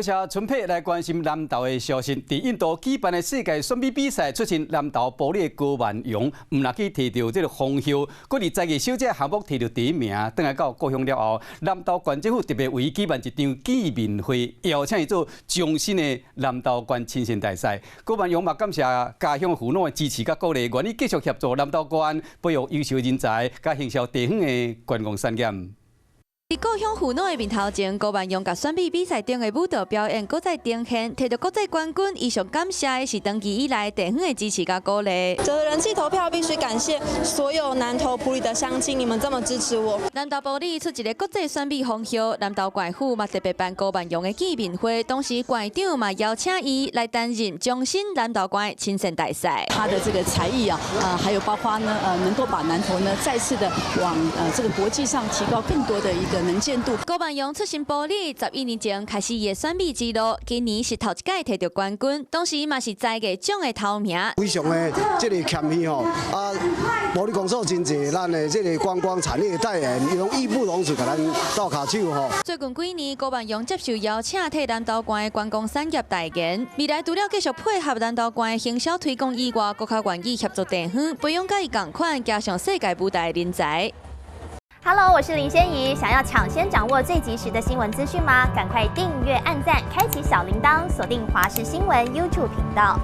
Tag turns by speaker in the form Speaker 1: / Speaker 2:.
Speaker 1: 謝春佩來關心南投的消息。佇印度舉辦的世界選美比賽，出身南投埔里的高萬榮，毋但去提著這个封后，閣佇才藝小姐項目提著第一名。轉來到故鄉了後，南投縣政府特別為伊舉辦一場見面會，邀請伊做終身的南投縣親善大使。高萬榮嘛感謝家鄉父老的支持佮鼓勵，願意繼續協助南投縣培育優秀人才，佮行銷地方的觀光產業。
Speaker 2: 佇故鄉父老的面頭前，高萬榮共選美比賽中的舞蹈表演，閣再呈現，提著國際冠軍。伊上感謝的是長期以來地方的支持佮鼓勵。
Speaker 3: 這個人氣投票必須感謝所有南投埔里的鄉親，你們這麼支持我。
Speaker 2: 南投埔里出一个國際選美封後，南投縣府嘛特別辦高萬榮的見面會，當時縣長嘛邀請伊來擔任終身南投縣親善大使。
Speaker 4: 他的這個才藝啊，啊，還有包括呢，能夠把南投呢再次的往這個國際上提高更多的一個能見度。
Speaker 2: 高萬榮出身埔里，11年前開始伊的選美之路，今年是頭一屆提著冠軍，當時嘛是才藝獎的頭名。
Speaker 5: 非常的這个謙虛吼，啊，埔里公所真濟，咱的這个觀光產業代言，伊攏義不容辭共咱鬥跤手吼。
Speaker 2: 最近幾年，高萬榮接受邀請替南投縣的觀光產業代言，未來除了繼續配合南投縣的行銷推廣以外，閣較願意協助地方培養佮伊仝款行上世界舞台的人才。
Speaker 6: Hello，我是林仙怡。想要搶先掌握最及時的新聞資訊嗎？趕快訂閱、按讚、開啟小鈴鐺，鎖定華視新聞 YouTube 頻道。